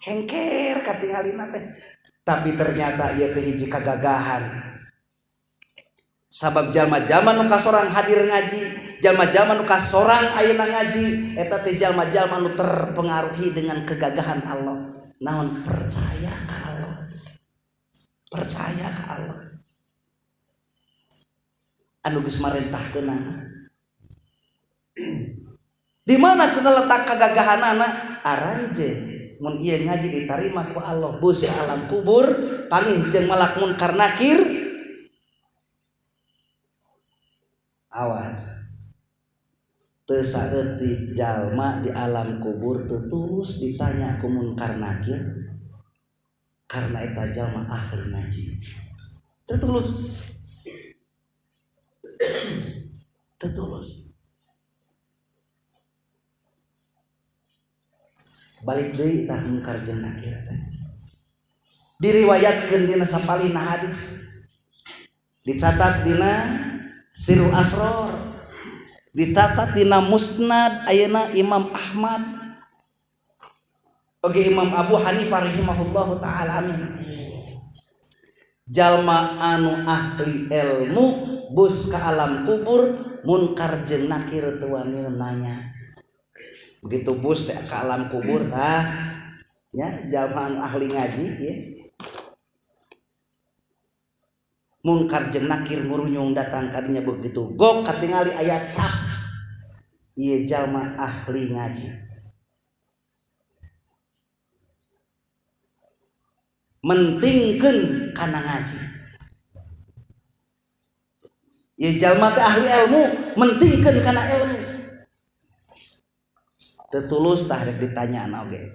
Hengker katingalina teh. Tapi ternyata ieu teh hiji kagagahan. Sabab jalma-jalma nu kasorang hadir ngaji, jalma-jalma nu kasorang ayeuna ngaji, eta teh jalma-jalma nu terpengaruhi dengan kegagahan Allah. Naon percaya ka Allah. Percaya ka Allah. Anu geus marentahkeunana. Di mana cenah letak kagagahanana? Aranjeun mun ieu ngaji ditarima ku Allah bus alam kubur panggih jeung malak munkar nakir. Awas teu saeutik jalma di alam kubur teu tulus ditanya ku munkar nakir karena eta jalma ahli ngaji. Teu tulus. Teu tulus. Balik deui tah munkar jeung nakir teh. Diriwayatkeun dina sapalihna hadis. Dicatat dina Sirul Asror, dicatat dina Musnad ayeuna Imam Ahmad oge Imam Abu Hanifah rahimahullahu taala amin. Jalma anu ahli ilmu bus ka alam kubur munkar jeung nakir teu wani nanya. Begitu bus teh ka alam kubur tah nya jalma anu ahli ngaji ieu. Munkar jeung nakir ngurunyung datang kadinya begitu gok katingali aya cap ieu jalma ahli ngaji. Mentingkeun kana ngaji. Ieu jalma teh ahli ilmu, mentingkeun kana ilmu. Teu tulus tah rek ditanyaan oge.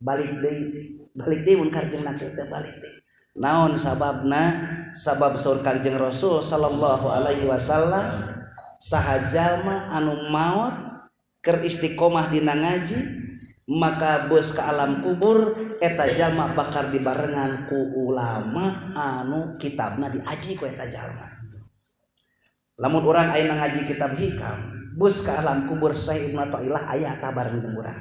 Balik deui munkar jeung nakir teh balik deui. Naon sababna? Sabab saur Kangjeng Rasul sallallahu alaihi wasallam saha jalma anu maot keur istiqomah dina ngaji maka bos ka alam kubur eta jalma bakal dibarengan ku ulama anu kitabna diaji ku eta jalma. Lamun urang ayeuna ngaji kitab hikam bos ka alam kubur Syekh Ibnu Athaillah aya ta bareng jeung urang.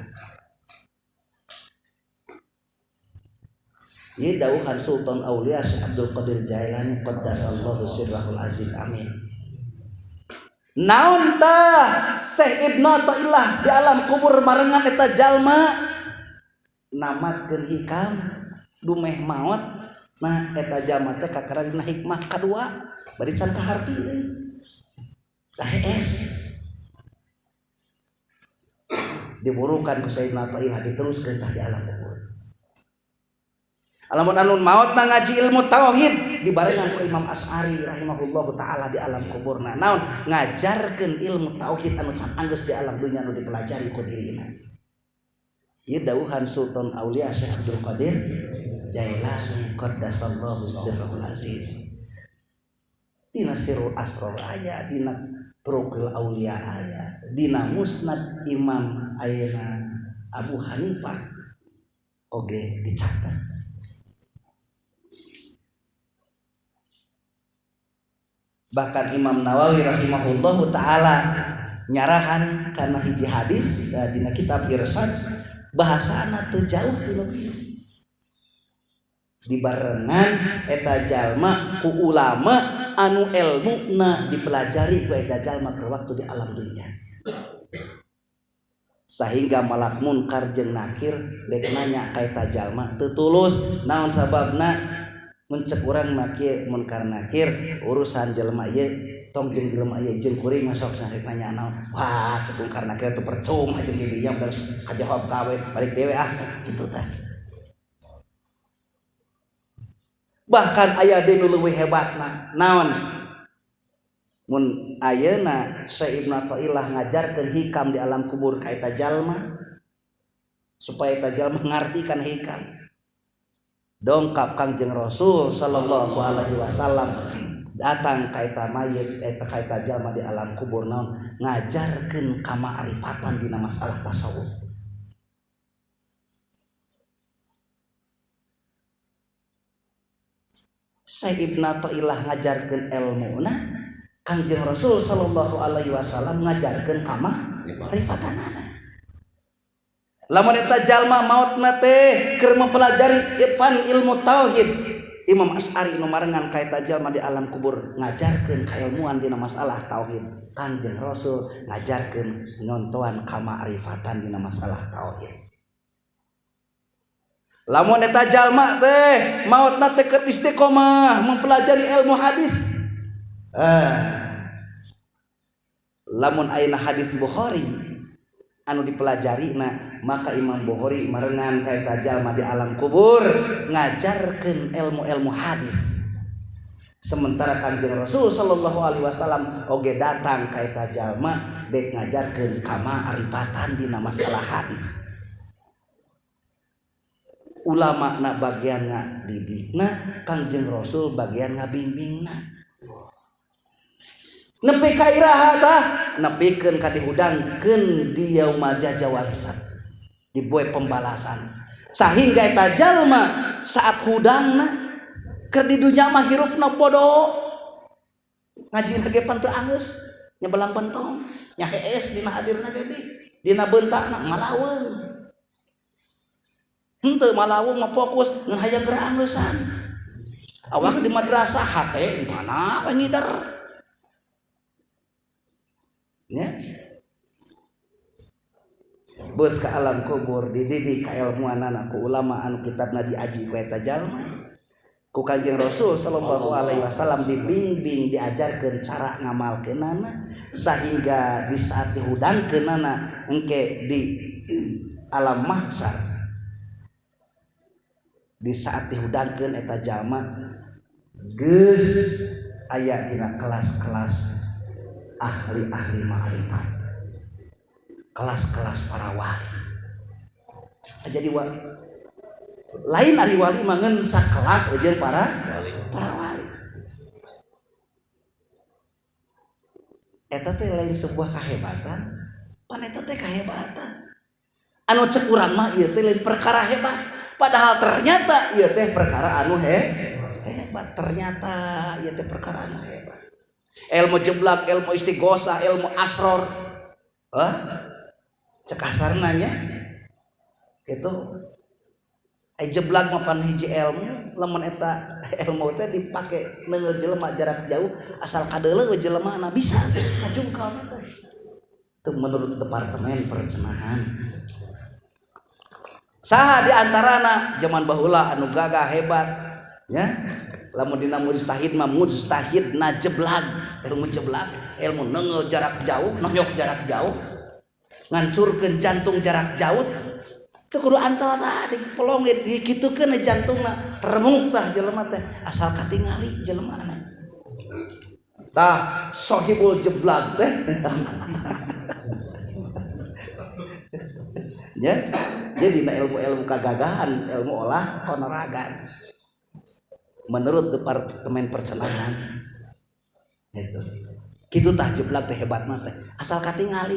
Ieu dawuhan Sultan Aulia Syekh Abdul Qadir Jailani qaddasallahu sirrahul aziz amin. Naon tah Syekh Ibnu Athaillah di alam kubur barengan eta jalma namatkeun hikam dumeh maot. Nah eta jalma teh kakara dina hikmah kadua bari can kaharti deui. Tah es diburukan ku Syekh Ibnu Athaillah diteruskeun tah di alam kubur. Lamun anu maot na ngaji ilmu tauhid dibarengan ku Imam Asy'ari rahimahullahu taala di alam kuburna. Naon ngajarkeun ilmu tauhid anu can anggeus di alam dunya anu dipelajari ku dirina. Ieu dawuhan Sultan Aulia Syekh Abdul Qadir Jailani qaddasallahu sirrahul aziz. Dina Sirrul Asrar aya, dina Turuqul Aulia aya, dina Musnad Imam ayeuna Abu Hanifah oge dicatat. Bahkan Imam Nawawi rahimahullahu taala nyarahan kana hiji hadis dina kitab Irsyad bahasana teu jauh ti nu kieu. Dibarengan eta jalma ku ulama anu elmuna dipelajari ku eta jalma keur waktu di alam dunya. Sehingga malak munkar jeung nakir dek nanya ka eta jalma teu tulus naon sababna. Mun cek urang mah kieu munkar nakir urusan jelema ieu tong jeung jelema ieu jeung kuring mah sok rek nanya naon. Wah cek munkar nakir teu percuma jeung di dinya geus kajawab kawe balik dewe ah kitu tah. Bahkan aya deui nu leuwih hebatna naon mun ayeuna Syekh Ibnu Athaillah ngajarkeun hikam di alam kubur ka eta jalma supaya eta jalma ngartikan hikam. Dongkap Kangjeng Rasul sallallahu alaihi wasallam datang ka eta mayit eta ka eta jalma di alam kubur naon ngajarkeun kamaarifatan dina masalah tasawuf. Syekh Ibnu Athaillah ngajarkeun elmuna, Kangjeng Rasul sallallahu alaihi wasallam ngajarkeun kamarifatanana. Lamun eta jalma maotna teh keur mempelajari fan ilmu tauhid, Imam Asy'ari nu marengan ka eta jalma di alam kubur ngajarkeun kailmuan dina masalah tauhid. Kangjeng Rasul ngajarkeun nyontohan kamakrifatan dina masalah tauhid. Lamun eta jalma teh maotna teh keur istiqomah mempelajari ilmu hadis. Lamun ayeuna hadis Bukhari anu dipelajari na, maka Imam Bukhari marengan ka eta jalma di alam kubur ngajarkeun ilmu-ilmu hadis. Sementara Kangjeng Rasul sallallahu alaihi wasallam oge datang ka eta jalma dek ngajarkeun kamaarifatan dina masalah hadis. Ulama na bagian ngadidikna, Kangjeng Rasul bagian ngabimbingna. Nepi ka iraha tah? Nepikeun ka dihudangkeun di yaumul jaza wal hisab. Di poe pembalasan. Sahingga eta jalma saat hudangna keur di dunya mah hirupna bodoh. Ngajina ge pan teu anggeus, nyebelang bentong, nya hees dina hadirna ge dina beuntakna malaweung. Henteu malaweung mah fokus ngan hayang geura anggeusan. Awak di madrasah hate di mana we ngider. Ya. Bos ke alam kubur dididik kailmuanana ku ulama anu kitabna diaji ku eta jalma. Ku Kangjeng Rasul sallallahu alaihi wasallam dibimbing diajarkeun cara ngamalkeunana sehingga di saat dihudangkeunana engke di alam mahsyar. Di saat dihudangkeun eta jalma geus aya dina kelas-kelas ahli-ahli ma'rifat, kelas-kelas para wali. Jadi wali lain ari wali mah ngan sakelas jeung para wali. Eta teh lain sebuah kahebatan, pan eta teh kahebatan. Anu cek urang mah ieu teh lain perkara hebat, padahal ternyata ieu teh perkara anu hebat. Ternyata ieu teh perkara anu hebat. Ilmu jeblak, ilmu istighosah, ilmu asror. Hah? Cek kasarna nya. Itu ai jeblak mah pan hiji ilmu, lamun eta ilmu teh dipake neunggeul jelema jarak jauh asal kadeuleu jelemana bisa teh ngajungkal teh. Itu menurut departemen perencanaan. Saha di antarana zaman baheula anu gagah hebat nya. Lamun dina mujtahid mah mujtahid na jeblak, ilmu jeblak, ilmu neunggeul jarak jauh, nonyok jarak jauh, ngancurkeun jantung jarak jauh. Teu kudu antal tah dipelong dikitukeun jantungna, remuk tah jelema teh asal katingali jelemana. Tah sohibul jeblak teh. Ya, jadi dina ilmu-ilmu kagagahan, ilmu olah honораgan. Menurut departemen perencanaan gitu. Kitu tah jeblak teh hebatna teh asal katingali.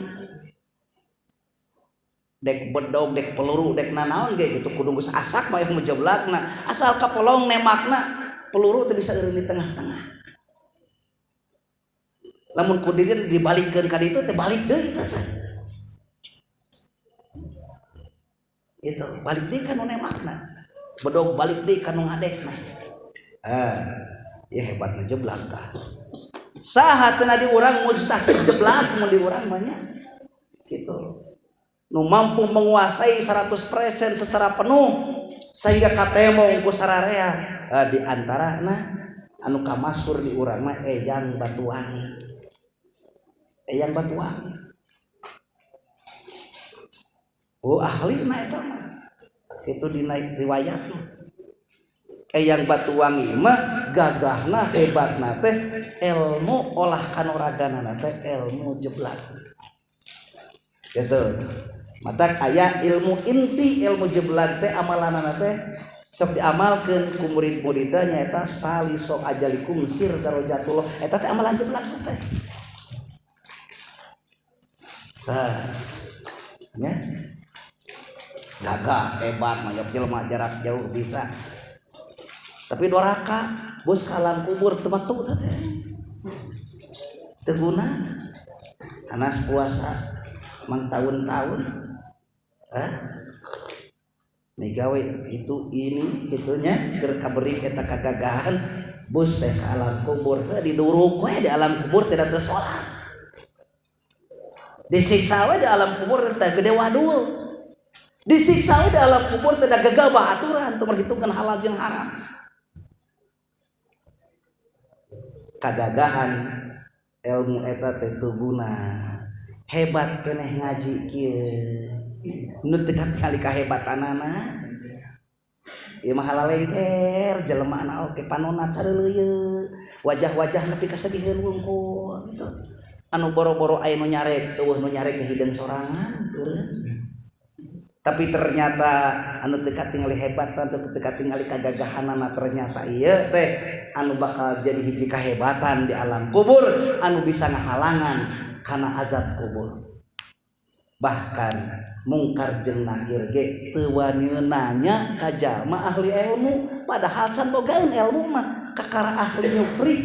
Dek bedog, dek peluru, dek nanaon ge gitu kudu geus asak mah ilmu jeblakna. Asal kapolong nemakna peluru teh bisa eureun di tengah-tengah. Lamun ku dirian dibalikeun ka ditu teh balik deui teh. Itu balik deui ka nu nemakna. Bedog balik deui ka nu ngadekna. Ya hebatna jeblak tah. Saha cenah di urang mujtahid jeblak mun di urang mah nya. Gitu. Nu mampu menguasai 100% secara penuh sehingga katemong ku sararea di antarana anu kamasur di urang mah Eyang Batuwangi. Eyang Batuwangi. Oh ahli na eta mah. Itu dina riwayatna. Eyang Batuwangi mah gagahna hebatna teh ilmu olah kanoraganana teh ilmu jeblak. Gitu. Mata aya ilmu inti ilmu jeblak teh amalanana teh sok diamalkeun ku murid-muridna nyaeta saliso ajalikum sir darajatullah. Eta teh amalan jeblak teh. Tah. Nya. Gagah hebat mayop jelema jarak jauh bisa. Tapi doraka bos kalam kubur tempat tuh teh. Teu guna. Anas puasa mang tahun-tahun. Hah? Migawe itu ini kitu nya keur kaberi eta kagagahan bus teh ka alam kubur teh diduruk we di alam kubur tidak teu salat. Disiksa we di alam kubur teh gede wadul. Disiksa we di alam kubur teh gegabah aturan teu merhitungkeun halal jeung haram. Kagagahan ilmu eta teh teu guna. Hebat keneh ngaji kieu. Nu teu katingali kahebatanana. Ieu mah halalengker jelema na oge panonna careuleuyeu. Wajah-wajah nepi ka sediheun wungkul gitu. Anu boro-boro aya nu nyarek, eueuh nu nyarek hideung sorangan eureun. Tapi ternyata anu teu katingali hebat, anu teu katingali kagagahanana ternyata ieu teh anu bakal jadi hiji kahebatan di alam kubur anu bisa ngahalangan kana azab kubur. Bahkan mungkar jeung nakir ge teu wani nanya ka jalma ahli ilmu, padahal can bogaeun ilmu mah kakara ahli nyupri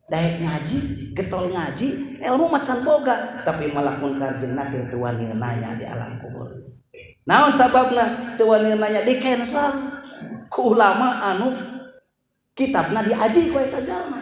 daek ngaji, getol ngaji, ilmu mah can boga, tapi malah mungkar jeung nakir teu wani nanya di alam kubur. Naon sababna teu wani nanya? Di cancel ku ulama anu kitabna diaji ku eta jalma.